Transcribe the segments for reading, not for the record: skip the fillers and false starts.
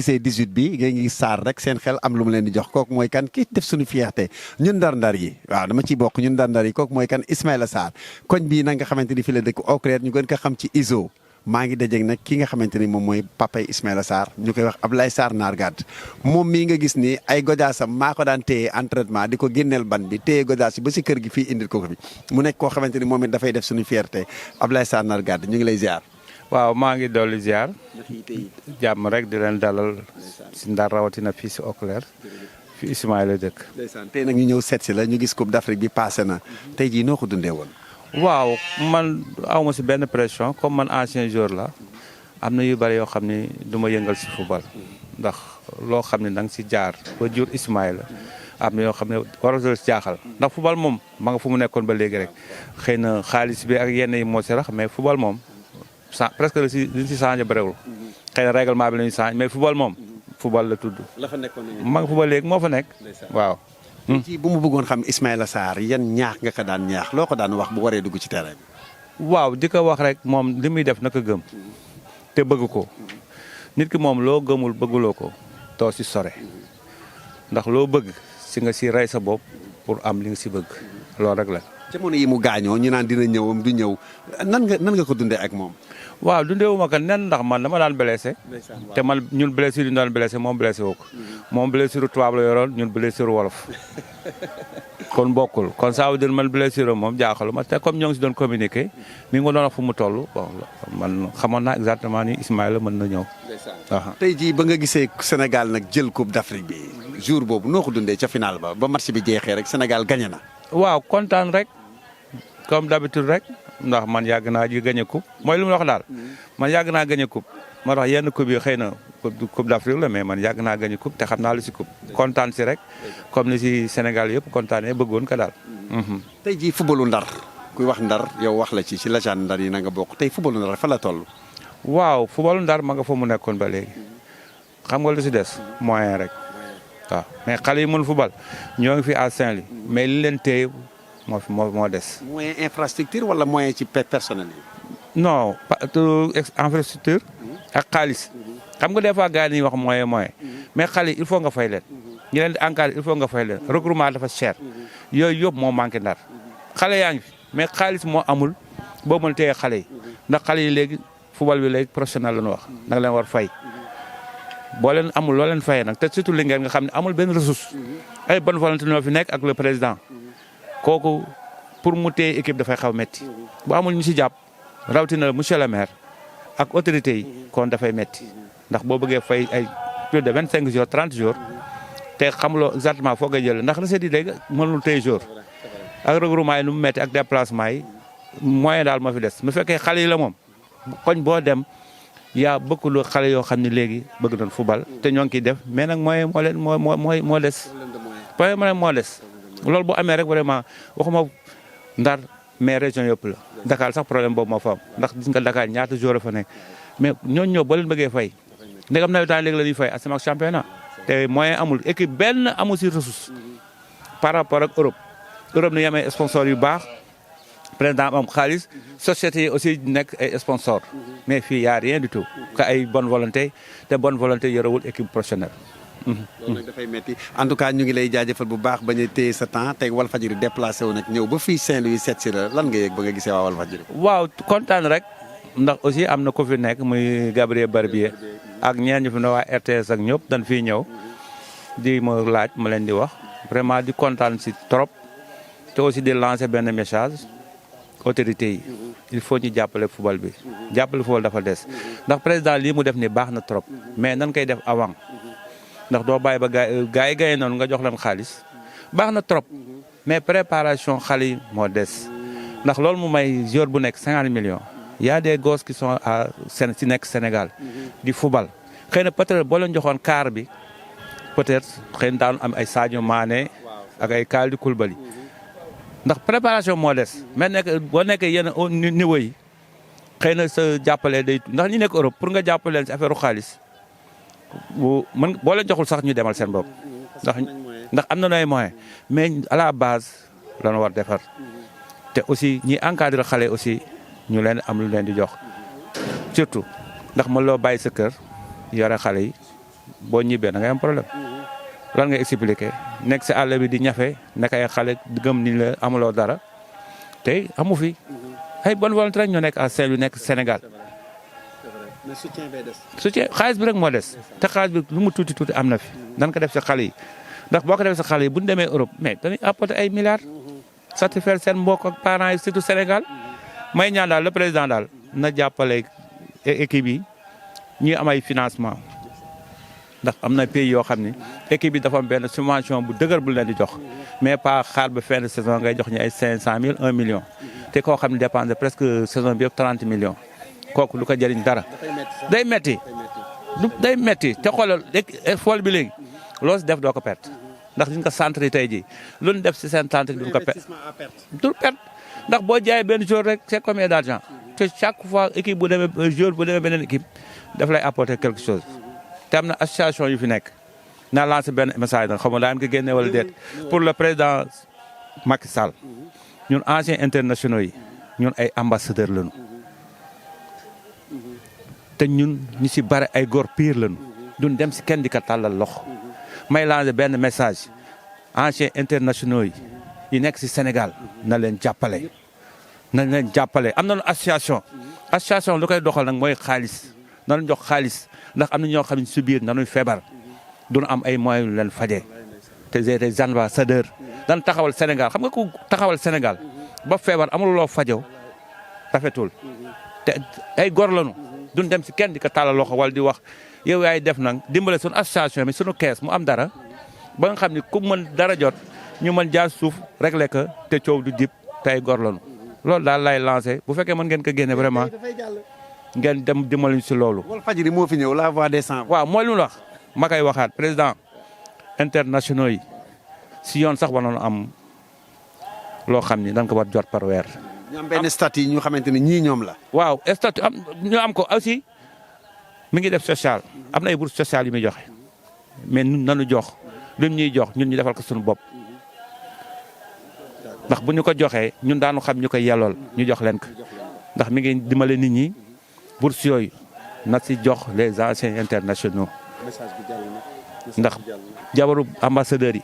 gisee 18 bi ngeen ngi saar rek seen xel am lu mu leen di jox kooku mooy kan kii def suñu fierté ñun ndar-ndar yi waaw dama ciy bokk ñun ndar-ndar yi kooku mooy kan Ismaïla Sarr koñ bii nag nga xamante ni fi la dëkk au clair ñu gën ko xam ci ISO maa ngi dajeeg nag ki nga xamante ni moom mooy papay Ismaïla Sarr ñu koy wax Ablaye Sarr Nargad moom mii nga gis ni ay godaasam maa ko daan téye entraînement di ko génneel ban bi téye godaas yi ba si kër gi fii indil ko fi mu nekk koo xamante ni moom it dafay def suñu fierté Ablaye Sarr Nargad ñu ngi lay ziar. waaw maa ngi dolli ziar jàmm rek di leen dalal si Ndar rawatina fii si Auclair fi Ismaïla dëkk. ndeysaan tey nag ñu ñëw seet si la ñu gis Coupe d'Afrique bi passé na tey jii noo ko dundee woon. waaw man awma si benn pression comme man ancien joueur la am na yu bëri yoo xam ni du ma yëngal si football ndax loo xam ne da nga si jaar ba jur Ismaïla am na yoo xam ne warul si jaaxal ndax football moom ma nga fu mu nekkoon ba léegi rek xëy na xaalis bi ak yenn yi moo si rax mais football moom. presque li si changé bëriwul xëy na règlement bi la ñuy changé mais football moom football la tudd. la fa nekkoon ma nga football léegi moo fa nekk waaw. ci bu mu bëggoon xam Ismaïla Sarr yan ñaax nga ko daan ñaax loo ko daan wax bu waree dugg ci terrain bi. waaw di ko wax rek moom li muy def naka gëm te bëgg ko nit ki moom loo gëmul bëgguloo ko doo si sore ndax loo bëgg si nga si rey sa bopp pour am li nga si bëgg loolu rek la. jamono yi mu gaañoo ñu naan dina ñëwam du ñëw nan nga ko dundee ak moom. waaw dundeewu ma ko nen ndax man dama daan blessé te man ñun blessure yi ñu daan blessé moom blessé woo ko moom blessure tubaab la yoroon ñun blessure wolof kon bokkul kon ça veut dire man blessure moom jaaxalu ma te comme ñoo ngi si doon communiqué mi ngi ma doon wax fu mu toll bon man xamoon naa exactement ni Ismaïla mën na ñëw. tey jii ba nga gisee Sénégal nag jël Coupe d'Afrique bi jour boobu noo ko dundee ca final ba match bi jeexee rek Sénégal gagné na. waaw kontaan rek comme d'habitude rek. ndax man yàgg naa ji gagné coupe mooy lu mu wax daal man yàgg naa gagné coupe moo tax yenn coupe yi xëy na coupe d'Afrique la mais man yàgg naa gagné coupe te xam naa lu si coupe kontaan si rek comme ni si Sénégal yëpp kontaanee bëggoon ko daal. tey jii footballu Ndar kuy wax Ndar yow wax la ci légende Ndar yi na nga bokk tey footballu Ndar fa la toll. waaw footballu Ndar ma nga fa mu nekkoon ba léegi xam nga lu si des moyen rek waaw mais xale yi mën football ñoo ngi fi à Saint-Louis mais li leen téye moo des. moyen infrastructure wala moyen ci personnel yi. non infrastructure ak xaalis xam nga des fois gars yi dañuy wax moyen mais xale il faut nga fay leen ñi leen di encadrer il faut nga fay leen regroupement dafa cher yooyu yëpp moo manqué Ndar xale yaa ngi fi mais xaalis moo amul boo mën téye xale yi ndax xale yi léegi football bi léegi professionnel la ñu wax nag leen war fay boo leen amul loo leen fayee nag te surtout li ngeen nga xam ne amul benn ressource ay bonne volonté ñoo fi nekk ak le président. kooku pour mu téye équipe dafay xaw metti bu amul ñu si jàpp rawatina monsieur le maire ak autorités yi kon dafay metti ndax boo bëggee fay ay plus de 25 jours 30 jours te xamuloo exactement foo koy jëlee ndax recette yi léegi mënul téye jour ak regroupement yi nu mu metti ak déplacement yi moyen daal moo fi des mu fekkee xale yi la moom koñ boo dem yaa beaucoup de xale yoo xam ne léegi bëgg nañ football te ñoo ngi kiy def mais nag moyen moo leen moo des moyen moo des. loolu bu amee rek vraiment waxuma Ndar mais région yëpp la Dakar sax problème boobu moo fa am ndax gis nga Dakar ñaata joueur fa nekk mais ñooñu ñëw boo leen bëggee fay ndegam nawetaan léegi la ñuy fay asama ak championnat te moyen amul équipe benn amul si ressource par rapport ak Europe ni yamee sponsor yu baax président am xaalis société yi aussi nekk ay sponsor mais fii y a rien du tout que ay bonne volonté te bonne volonté yorewul équipe professionnelle. loolu nag dafay metti en tout cas ñu ngi lay jaajëfal bu baax bañ a téye sa temps tey Walfadjri déplacé wu nag ñëw ba fii Saint-Louis seet si la lan nga yëg ba nga gisee waa Walfadjri. waaw kontaan rek ndax aussi am na ko fi nekk muy Gabriel Barbier ak ñeen ñu fi ne waa RTS ak ñëpp dañ fiy ñëw di ma laaj ma leen di wax vraiment di kontaan si trop te aussi di lancer benn message autorités yi il faut ñu jàppale football bi jàppale football dafa des ndax président lii mu def ni baax na trop mais nan koy def avant. ndax doo bàyyi ba gaa yi gaye noonu nga jox leen xaalis baax na trop mais préparation xale yi moo des ndax loolu mu may joueur bu nekk 50 millions y a des gosses qui sont ci nekk Sénégal di football xëy na peut-être boo leen joxoon quart bi peut-être xëy na daanu am ay Sadio Mané ak ay Kalidou Koulibaly ndax préparation moo des mais nekk boo nekkee yenn niveau yi xëy na sa jàppale day ndax ñi nekk Europe pour nga jàppale leen ci affaire xaalis mën boo leen joxul sax ñu demal seen bopp ndax am na nooy moyen mais à la base la ñu war defar te aussi ñi encadré xale aussi ñu leen am lu leen di jox surtout ndax mën loo bàyyi sa kër yore xale yi boo ñibbee da ngay am problème lan nga expliqué nekk si àll bi di ñafe nekk ay xale gëm ni la amuloo dara tey amu fi ay bonne volonté rek ñoo nekk à Saint-Louis nekk Sénégal mais soutien bay des. soutien xaalis bi rek moo des te xaalis bi lu mu tuuti tuuti am na fi nan ko def si xale yi ndax boo ko def si xale yi bu ñu demee Europe mais dañuy apporter ay milliards satisfaire seen mbokk ak parents yi surtout Sénégal may ñaan daal le président daal na jàppale équipe yi ñuy am ay financement ndax am na pays yoo xam ni équipe bi dafa am benn subvention bu dëgër bu leen di jox mais pas xaar ba fin de saison ngay jox ñu ay 500000 1 million te koo xam ne dépendre presque saison bi yëpp 30 millions kooku lu ko jëriñ dara. day metti day metti te xoolal fool bi léegi loo si def doo ko perte ndax liñ ko centre yi tey jii lu ñu def si seen centre bi duñ ko perte du perte ndax boo jaayee benn jour rek c'est combien d'argent te chaque fois équipe bu demee jour bu demee beneen équipe daf lay apporter quelque chose te am na association yu fi nekk naa lancé benn message nag xam nga daa am ko génne wala déet pour le président Macky Sall ñun anciens internationaux yi ñun ay ambassadeurs lañu te ñun ñu si bare ay góor pire lañu duñ dem si kenn di ko tàllal loxo may lancé benn message anciens internationaux yi nekk si Sénégal na leen jàppale am nañu association lu koy doxal nag mooy xaalis nañu jox xaalis ndax am na ñoo xam ne si biir nañuy feebar duñu am ay moyens yu leen fajee te des ambassadeurs dañ taxawal Sénégal xam nga ku taxawal Sénégal ba feebar amuloo fajoo rafetul te ay góor lañu duñ dem si kenn di ko tàllal loxo wala di wax yow yaay def nag dimbale suñu association bi suñu kees mu am dara ba nga xam ne ku mën dara jot ñu mën jaar suuf réglé ko te coow du dib te ay góor lañu loolu daal lay lancé bu fekkee mën ngeen ko génne vraiment ngeen dem dimbali si loolu. Walfadjri moo fi ñëw la voix des sans voix. waaw mooy lu mu wax ma koy waxaat président internationaux yi si yoon sax war nañu am loo xam ni dañ ko war jot par weer. ñu am benn statut ñu xamante ne ñii ñoom la. waaw statut am ñu am ko aussi mi ngi def social am na ay bourse sociale yu muy joxe mais ñun nañu jox lim ñuy jox ñun ñu defal ko suñu bopp ndax bu ñu ko joxee ñun daanu xam ñu koy yellool ñu jox leen ko ndax mi ngi dimbale nit ñi bourse yooyu na si jox les anciens internationaux ndax jabaru ambassadeurs yi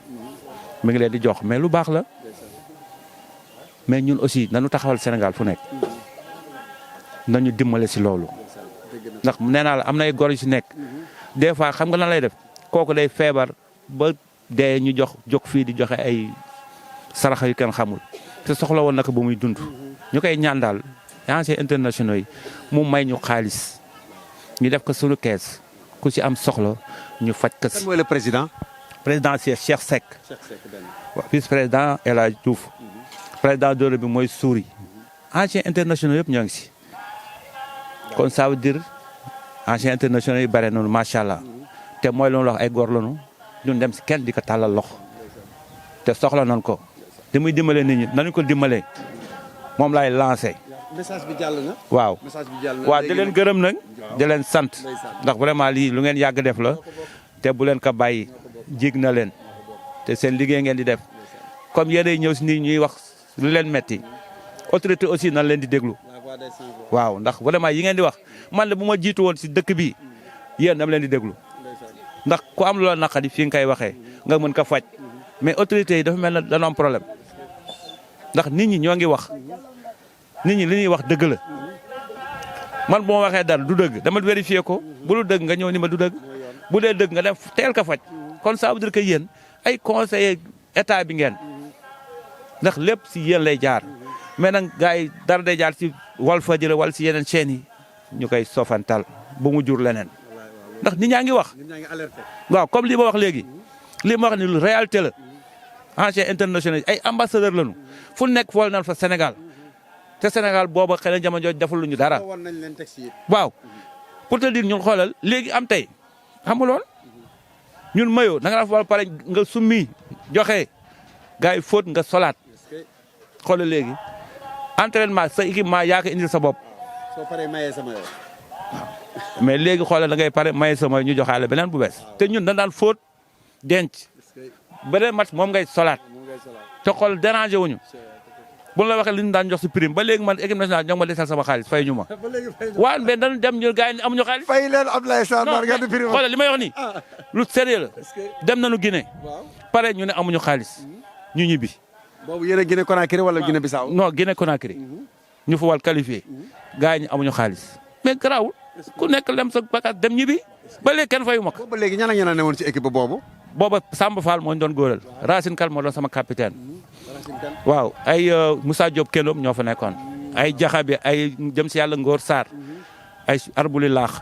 mi ngi leen di jox mais lu baax la mais ñun aussi nañu taxawal Sénégal fu nekk nañu dimbale si loolu ndax nee naa la am na ay góor yu si nekk des fois xam nga lan lay def kooku day feebar ba dee ñu jóg fii di joxe ay saraxa yu kenn xamul te soxla woon naka ba muy dund ñu koy ñaan daal anciens internationaux yi mu may ñu xaalis ñu def ko suñu kees ku si am soxla ñu faj ko si. kan mooy le président. président c'est Cheikh Seck. vice président El Hadj Diouf. président d'honneur bi mooy Souri. anciens internationaux yëpp ñoo ngi si. kon ça veut dire anciens internationaux yi bare noonu macha allah te mooy lu ñu wax ay góor lañu duñ dem si kenn di ko tàllal loxo te soxla nañ ko di muy dimbale nit ñi nañu ko dimbalee moom laay lancé. message bi jàll na. waaw message bi jàll na waaw di leen gërëm nag di leen sant ndax vraiment lii lu ngeen yàgg def la te bu leen ko bàyyi jig na leen te seen liggéey ngeen di def comme yéenay ñëw si nit ñuy wax lu leen metti autorité aussi nan leen di déglu waaw ndax vraiment yi ngeen di wax man la bu ma jiitu woon si dëkk bi yéen dama leen di déglu ndax ku am loo naqadi fi nga koy waxee nga mën ko faj mais autorité yi dafa mel na dañoo am problème ndax nit ñi ñoo ngi wax nit ñi li ñuy wax dëgg la man bu ma waxee dara du dëgg dama vérifier ko bu lu dëgg nga ñëw ni ma du dëgg bu dee dëgg nga dem teel ka faj kon ça veut dire que yéen ay conseiller état bi ngeen ndax lépp si yéen lay jaar mais nag gars yi dara day jaar si Walfadjri wala si yeneen chaînes yi ñu koy sofantal bu mu jur leneen ndax nit ñaa ngi wax waaw comme li ma wax léegi li ma wax ni lu réalité la anciens internationaux ay ambassadeurs lañu fu nekk fool nañ fa Sénégal te Sénégal booba xëy na jamono jooju deful lu ñu dara waaw pour te dire ñun xoolal léegi am tey xamuloon ñun mayoo da nga def wala pare nga summi joxe gars yi fóot nga solaat xoolal léegi entraînement sa équipement yaa ko indil sa bopp. soo paree mayee sama yow. mais léegi xoolal da ngay pare maye sama ñu joxaale beneen bu bees te ñun dañ daan fóot denc beneen match moom ngay solaat te xool dérangé wuñu bu la waxee li ñu daan jox si prime ba léegi man équipe nationale ñoo ma desal sama xaalis fay ñu ma. ba léegi fay ñu waaw mais dañu dem ñu gars yi amuñu xaalis. fay leen Abdoulaye Sarr Ndar Gàdd prime. xoolal li may wax nii lu sérieux la dem nañu Guinée. pare ñu ne amuñu xaalis ñu ñibbi. boobu yéen a Guinée Conakry wala Guinée Bissau. non Guinée Conakry ñu fa wal qualifié gars yi ñu amuñu xaalis mais garaawul ku nekk lem sa bagage dem ñibbi ba léegi kenn fayu ma ko. ba léegi ñan ak ñan a newoon ci équipe boobu. booba Samba Fall moo ñu doon góoral Racine Kal moo doon sama capitaine. waaw ay Moussa Diop Kelom ñoo fa nekkoon. ay Jaxabi ay jëm si yàlla Ngor Sarr. ay Arbuli Laax.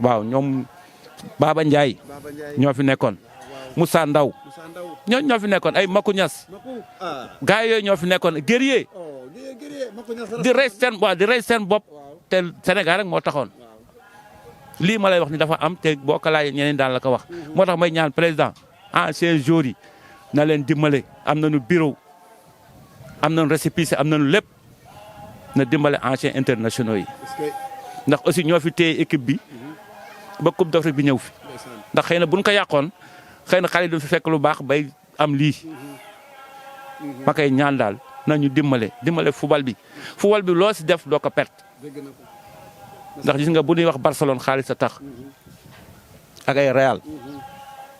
waaw ñoom Baba Ndiaye. ñoo fi nekkoon. Moussa Ndaw ñooñu ñoo fi nekkoon ay Makou Niass. gars yooyu ñoo fi nekkoon guerrier. di rey seen bopp te Sénégal rek moo taxoon. lii ma lay wax ni dafa am te boo ko laajee ñeneen daan la ko wax moo tax may ñaan président anciens joueurs yi na leen dimbale am nañu bureau am nañu récépissé am nañu lépp na dimbale anciens internationaux yi ndax aussi ñoo fi téye équipe bi ba Coupe d'Afrique bi ñëw fi ndax xëy na buñ ko yàqoon xëy na xale yi duñ fi fekk lu baax bay am lii ma koy ñaan daal nañu dimbale football bi loo si def doo ko perte ndax gis nga bu ñuy wax Barcelone xaalis a tax ak ay Real.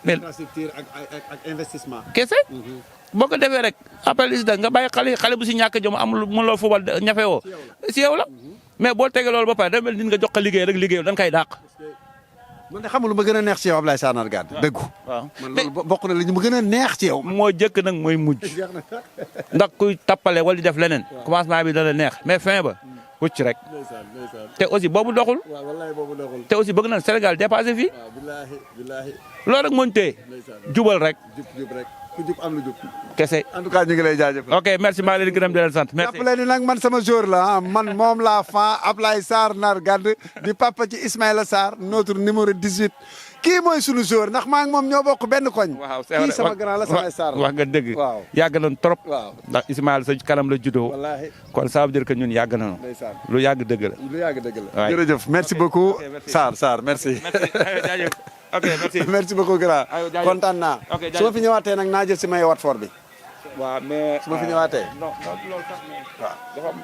mais infrastructure ak investissement. kese boo ko defee rek après li si nga bàyyi xale bu si ñàkk jom amul mën loo fubal ñafe woo si yow la mais boo tegee loolu ba pare dafa mel nit nga jox ko liggéey rek liggéey dañ koy dàq. man de xamul lu ma gën a neex ci yow Abdoulaye Sarr Ndar Gàdd dëggu. waaw man loolu bokk na li ñu ma gën a neex ci yow. moo jëkk nag mooy mujj ndax kuy tappale wala di def leneen commencement bi dana neex mais fin ba. wucc rek te aussi boobu doxul te aussi bëgg na Sénégal dépassé fii loolu rek moo ñu téye jubal rek ku jub am lu jub kese. en tout cas ñu ngi lay jaajëfal. ok merci maa ngi leen di gërëm di leen sant merci. jàppale ni nag man sama jour la man moom laa fan Abdoulaye Sarr Ndar Gàdd di papa ci Ismaïla Sarr notre numéro 18 kii mooy sunu jour ndax maa ngi moom ñoo bokk benn koñ. waaw c'est vrai kii sama grand la sama Sarr wax nga dëgg. waaw yàgg nañu trop. waaw ndax Ismaïla sa kanam la juddoo. wallaahi kon ça veut dire que ñun yàgg nañu. lu yàgg dëgg la. lu yàgg dëgg la. waay jërëjëf merci beaucoup. Sarr merci. jaajëf ok merci. merci beaucoup grand. jaajëf kontaan naa. ok jaajëf su ma fi ñëwaatee nag naa jël si may Watford bi. waaw mais su ma fi ñëwaatee. non loolu sax mais waaw dafa am